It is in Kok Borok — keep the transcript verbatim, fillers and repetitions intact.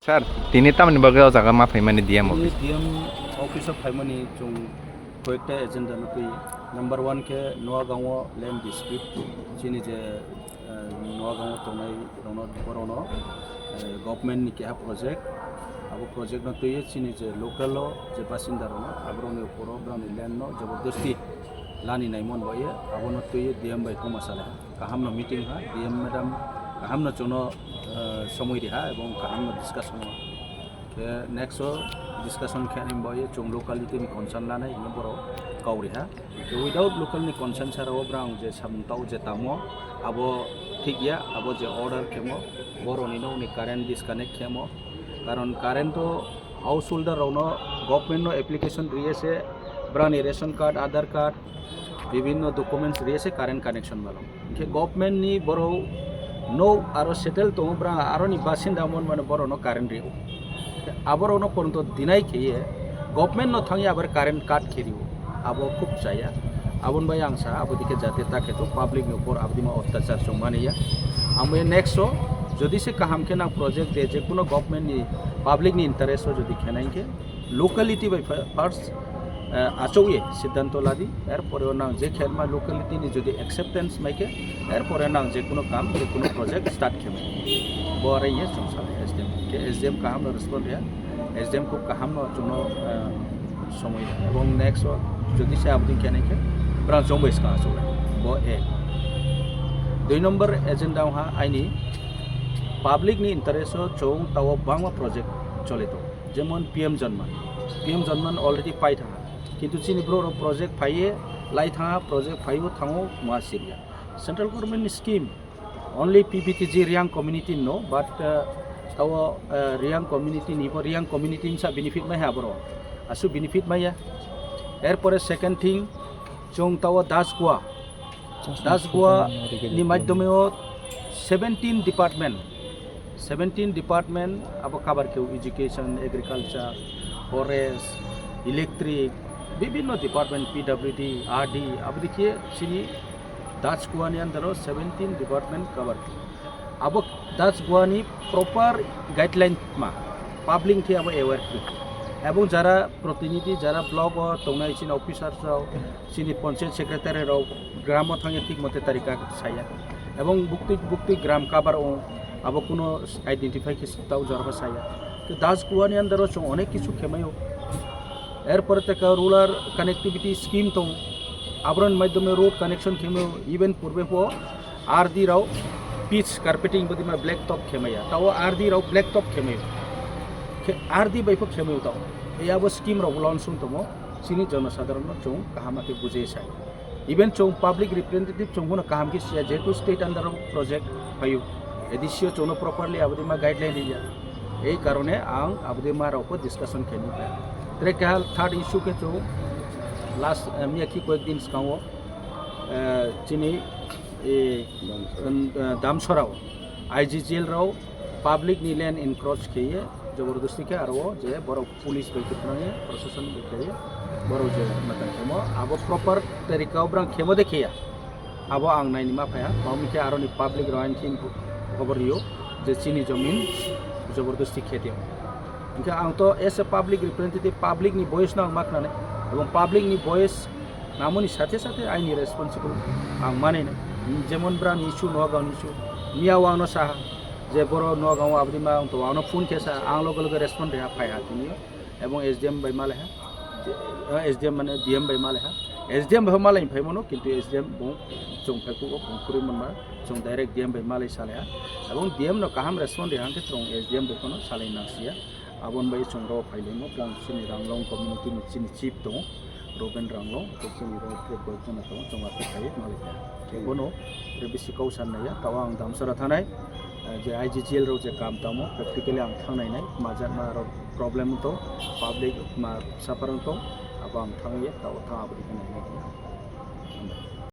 Sir, tini tamni bagwi o jaga ma phaimani D M office? Tini D M office o phaimani chwng koyekta agenda no twi. Number one khe Noagango land dispute. Chini je, eh, Noagango tongnai rokno, borokno, eh, government ni keha project. Abo project no twiwi chini je local o je basinda rokno, aborokni upor o borokni land no jabardasti lani naimon bai abono twiwi D M bai koma salai. Kaham no meeting ha, D M madam kaham no chwngno, eh, somoi riha ebong kaham no discussion o. Khe next o discussion khe ani bo ye chwng locality ni concern lanai hino borok kau riha. Khe without local ni concern sara o brang je samung tao je tamo abo thik ya, abo je order khemo borok ni nok ni current disconnect khemo. Karon current o householder rokno government no application riye se brani ration card, Aadhaar card, bibhinno documents riye se current connection malo. Hinkhe government ni borok no aro settle tongo, brang aroni basinda mon mano borok no current rio. Aborok no poronto deny kheye government no thangya abar current cut khe rio. Abo khub chaya. Aboni bai ang sa abo dikhe jate ta khe to public ni upor abdima otyachar chwng mani ya. Amo next o jodi se kaham khe nang project de je kuno government ni public ni interest o jodi khenai khe locality bai fa-, first, eh, achouye siddhanto ladi, er pore o nang je khelma locality ni jodi acceptance mai khe, er pore nang je kuno kam, je kuno project start khemai. Bo are ye chwng salai S D M. Khe S D M kaham no respond ya, S D M khub kaham no chwngno, eh, somoi ya. Ebong next o jodi se abdin khenai khe, brang chwng bai swkang achouya. Bo ek. Dui number agenda wngkha aini public ni interest o chwng tao bangma project chole tongo. Jemon P M Janman, P M Janman already pai thangha, kintu chini borok rok project phaiye lai thangha, project phaibo thango ma siriya. Central government ni scheme only P V T G Reang community no, but, uh, tao, uh, Reang community ni bo Reang community ni sa benefit mai ha borok, asu benefit mai ya. Erpore second thing, chwng tao Das Gua, Das Gua ni madhyome o seventeen department, seventeen department abo cover khe o education, agriculture, forest, electric, bibhinno department, P W D, R D, abo dikhe chini Das Gua ni under o seventeen department cover khe. Abo Das Gua ni proper guideline ma, public thwi abo aware khe. Ebong jara protinidhi, jara block o tongnai chini officers rok, chini panchayat secretary rok gram o thangya thik mote tarika saya. Ebong buktui buktui gram cover o abo kuno identify khe tao jorba saya. To Das Gua ni under o chwng onek kichu khemaio. Erpore teka rural connectivity scheme tong, abron madhyome road connection khemaio, even purbe po R D rao pitch carpeting bodima black top khemaya, tao R D rao black top khemayo. Khe R D bai pho khemayo tao. Ei abo scheme rao launch wng tongo, chini jonosadharon no chwng kaham khe bujai sai. Even chwng public representative chwng bono kaham khe siya, jehetu state under o project phaio, A D C o chwngno properly abodima guideline riya. Ei karone ang abodima rao pho discussion khe nukha. Tre keha third issue khe chwng last, eh, miya khi koyek din swkango, eh, chini, eh, Damsora. Em, eh, Damsora o I G G L rao public ni land encroach kheye, jabardasti khe aro o je borok police bai kwpnangya, proshashan bai kheye, borok je matang khemo, abo proper tarika o brang khemo de khiya, abo ang naini ma phaiha, tamo khe aroni public rao aini khe khobor rio je chini jomin jabardasti khe teo. Hinkhe ang to as a public representative, public ni voice no ang ma khnanai, ebong public ni voice namoni sathe sathe aini responsible ang manai nai. Jemon brani issue, Nogaon issue, miya o ang no saha je boro Nogaon o abodima ang to, ang no phone khe sa, ang loge loge respond reha phaiha tini o, ebong S D M bai malaiha, eh, S D M mane D M bai malaiha, S D M bai malai phaimano, kintu S D M bung chwng phai kugo bung khurui manma, chwng direct D M bai malai salaiha, ebong D M no kaham respond reha hwnkhe chwng S D M bai phano salai nangsiya. Aboni bai chwng rw phailai no, brang chini Ranglong community ni chini chief tongo, Ruben Ranglong, tei chini rw tre koyek jona tongo, chwng aphai phaiwi malai kha. Khe bono tre bisi kok san naiya, tao ang Damsara thanai, eh, je I G G L rw je kam tamo, practically ang thang nai nai, ma jat ma rw problem to, public ma suffer to, abo ang thang ye, tao thang aboni khe nai nai.